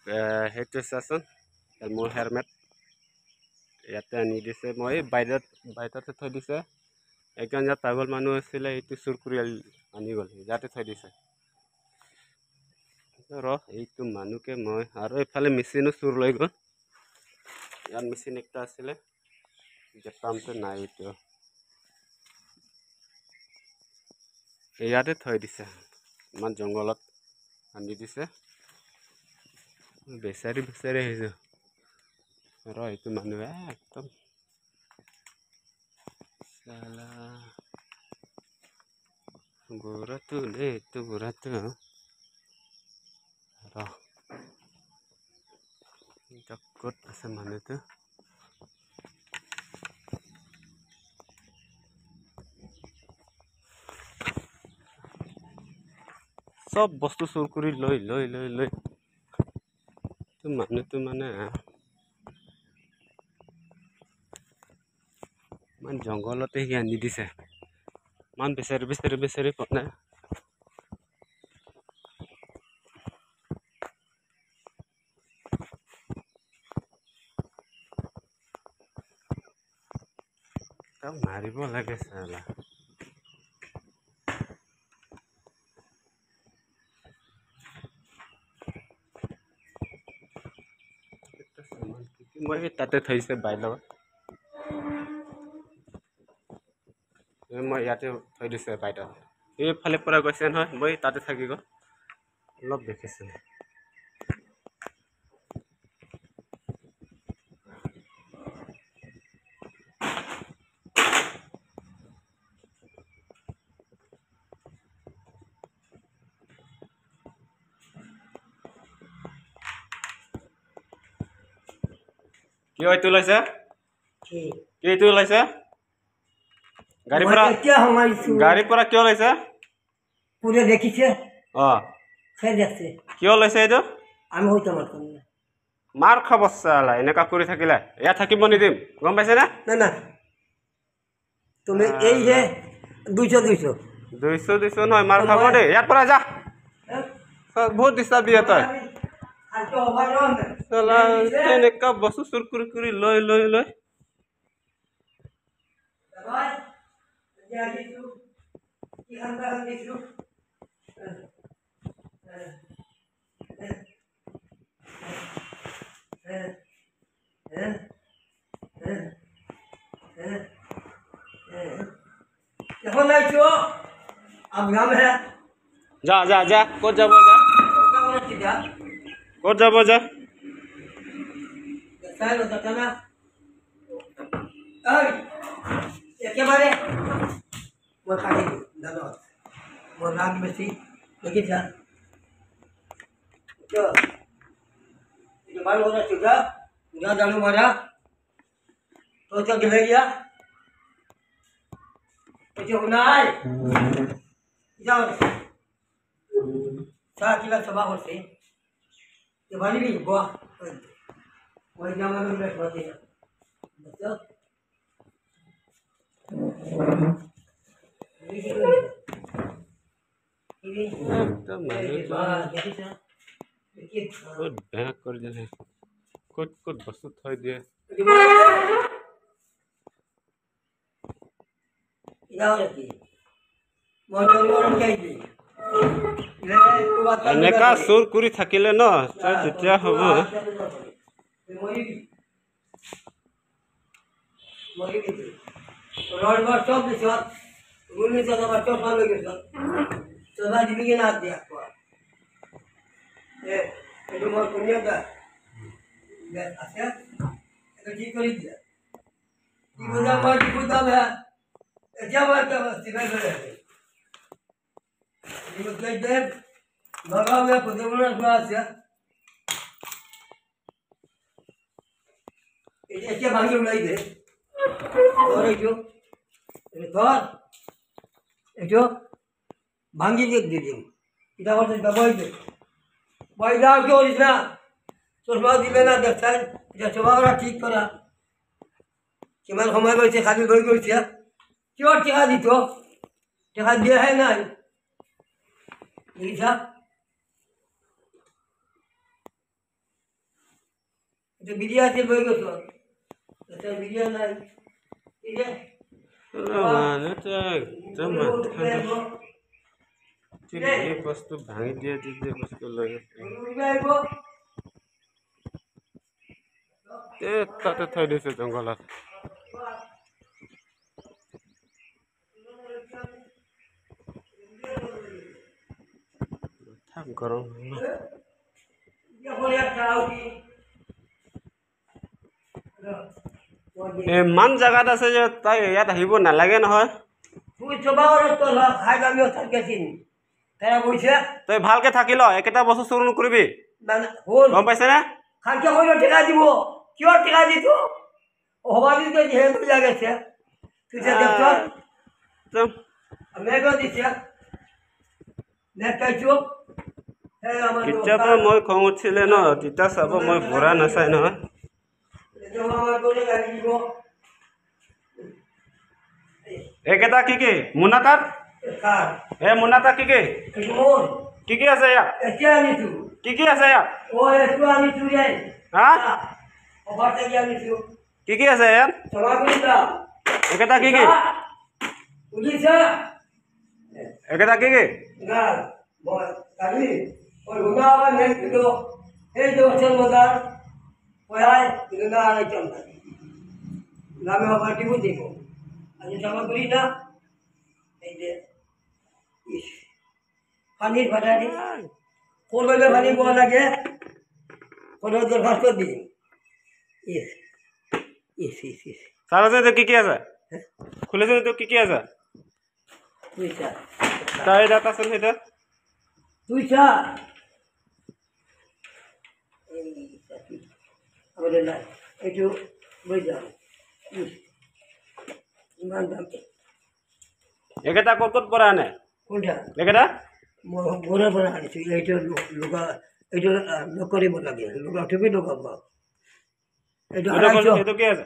সেইটো চাচোন মোৰ হেলমেট ইয়াতে আনি দিছে। মই বাইদেউতে থৈ দিছে। একজন ইয়াত পাগল মানুহ আছিলে, এইটো চুৰ কৰি আনি গ'ল, ইয়াতে থৈ দিছে। ৰ এইটো মানুহকে মই আৰু এইফালে মেচিনো চুৰ লৈ গ'ল। ইয়াত মেচিন একটা আছিলে, পাম্পটো নাই, এইটো ইয়াতে থৈ দিছে। ইমান জংঘলত আনি দিছে। বিচাৰি বিচাৰি আহিছোঁ। ৰ এইটো মানুহে একদম বুঢ়াটো দেই, এইটো বুঢ়াটো। ৰ ক'ত আছে মানুহটো? চব বস্তু চুৰ কৰি লৈ লৈ লৈ লৈ মানুহটো মানে ইমান জংঘলতে সি আনি দিছে। ইমান বিচাৰি বিচাৰি বিচাৰি পোৱা নাই। তাক মাৰিব লাগে চালা। মই তাতে থৈছে বাইদেউ, মই ইয়াতে থৈ দিছে বাইদেউ। এইফালে পৰা গৈছে নহয়, মই তাতে থাকি গ'ল। অলপ দেখিছোঁ। কিয় এইটো ওলাইছে? কি এইটো ওলাইছে? গাড়ীৰ পৰা গাড়ীৰ পৰা কিয় ওলাইছে? কোনে দেখিছে? অ, কিয় ওলাইছে এইটো? আমি হয়তো মাৰতাম না। মাৰ খাব চালা, এনেকুৱা কৰি থাকিলে ইয়াত থাকিব নিদিম, গম পাইছে নে? না না, তুমি এই যে 200 200 200 200 নহয়, মাৰ খাব দেই। ইয়াৰ পৰা যা, বহুত ডিষ্টাৰ্ব দিয়ে তই। তেনেকুৱা বস্তু চুৰ কৰি কৰি লৈ লৈ লৈ। যা যা যা, ক'ত যাব যা, ক'ত যাব যা। একেবাৰে মই কাটি দিওঁ জানো, মোৰ ৰাগ বেছি দেখিছা। জানো মাৰা তই গেলে গিয়া নাই যাও, চাহ কিবা সভা কৰছে বানিবি গোয়া ওই জামানো বহুত বেয়া কৰি দিলে। ক'ত ক'ত বস্তু থৈ দিয়ে। এনেকা চুৰ কৰি থাকিলে ন তেতিয়া হ'ব। এতিয়া ভাঙি ওলাই দে। ধর এইটো, ধর এইটো ভাঙি দিয়ে দিয়ে দিম। এটা করতে ব্যবহার দে পয়সা কিয় করিস না? চশমা দিলে না দেখছেন, এটা চশমা করা ঠিক করা কিমান সময় গৈছে, খালি লৈ গৈছে। কিয় টেকা দিত? টেকা দিয়াহে নাই, দেখিছা। এইটো বিৰিয়া আছিল বৈ গৈছ, এতিয়া বিৰিয়া নাই। একদম বস্তু ভাঙি দিয়ে, যি বস্তু লৈ গৈছে এই তাতে থৈ দিছে জংঘলত। গৰম। ইমান জেগাত আছে যে তাই ইয়াত আহিব নালাগে নহয়। তই ভালকে থাকি ল, একেটা বস্তু চুৰ নকৰিবি, গম পাইছেনে? কেতিয়াবা মই খং উঠিলে ন, তেতিয়া চাব মই বুঢ়া নাচাই নহয়। এইকেইটা কি কি মোনা তাত? এই মোনা তাত কি কি কি কি আছে ইয়াত? কি কি আছে ইয়াত? হা, কি কি আছে ইয়াত? এইকেইটা কি কি? এইকেইটা কি কি? পানীৰ ভাড়া দি ক'লৈ পানী পোৱা লাগে, ক'লৈ দৰখাস্ত দিম। ইছ ইছ ইছ ইছ। চাবাচোন এইটো কি কি আছে, খুলিছোন এইটো কি কি আছে? তাই তাত আছে সেইটো তুই চা। আমাদের নাই, এইটো লৈ যাম। ইমান দাম। এইকেইটা ক'ত ক'ত পৰা আনে? কোনটা? এইকেইটা মই ঘৰৰ পৰা আনিছোঁ। এইটো লগা, এইটো নকৰিব লাগে, লগা তুমি লগাব। এইটো এইটো কি আছে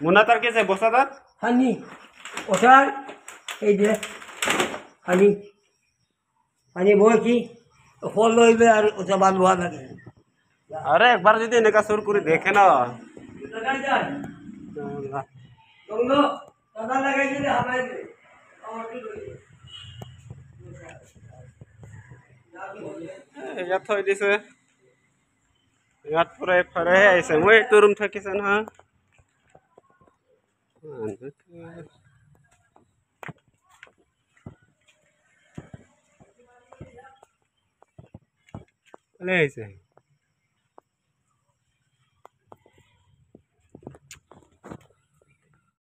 মোনা? তাৰ কি আছে বস্তা তাত? পানী ওঠাৰ এই যে পানী, পানী বয় কি ফল লইবে আৰু ওটা লোৱা লাগে। আৰে একবাৰ যদি এনেকা চুৰ কৰি দেখে ন, ইয়াত থৈ দিছে, ইয়াত পুৰা এইফালেহে আহিছে। মই এইটো ৰুম থাকিছে নহয়। আহিছে।